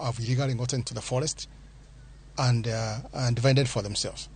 Have illegally gotten to the forest and vended for themselves.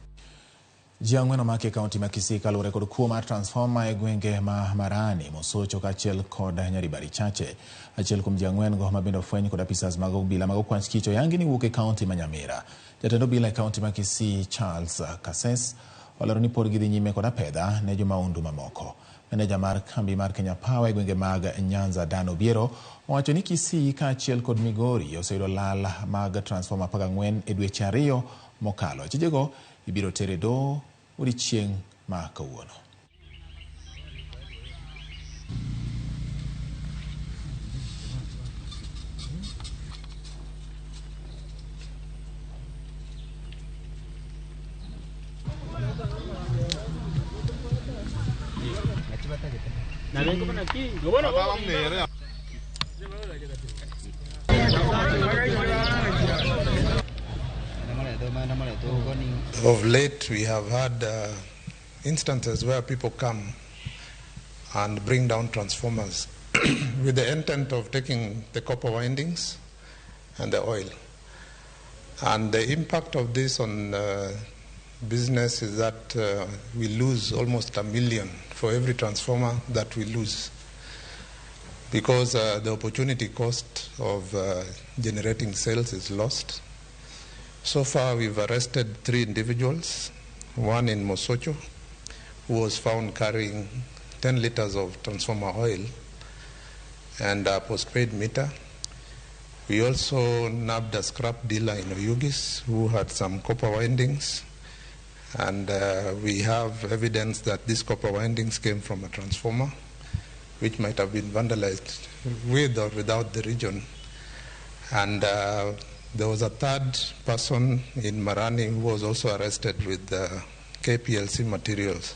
Ji ang'wen omaki e kaunti ma Kisii kaluwore kod kuo mar transformer e gwenge ma Marani, Mosocho kaachiel kod Nyaribari Chache. Achiel kuom ji ang'wen go ma bende ofweny kod apisas mag obila mag okwach kich oyangi ni wuok e kaunti ma Nyamira. Jatend obila e kaunti ma Kisii Charles Kases olero ni pod gidhi nyime kod apedha ne jomaundu mamoko. Meneja mar kambi mar Kenya Power e gwenge mag Nyanza Dan Obiero owacho ni Kisii kaachiel kod Migori oseyudo lal mag transformer 14 e dweche ariyo mokalo. Tijego ibiro ter e doho odiechieng' ma kawuono. Of late, we have had instances where people come and bring down transformers with the intent of taking the copper windings and the oil. And the impact of this on business is that we lose almost 1 million for every transformer that we lose, because the opportunity cost of generating sales is lost. So far, we've arrested three individuals, one in Mosocho, who was found carrying 10 liters of transformer oil and a postpaid meter. We also nabbed a scrap dealer in Oyugis who had some copper windings, and we have evidence that these copper windings came from a transformer, which might have been vandalized with or without the region. And there was a third person in Marani who was also arrested with KPLC materials.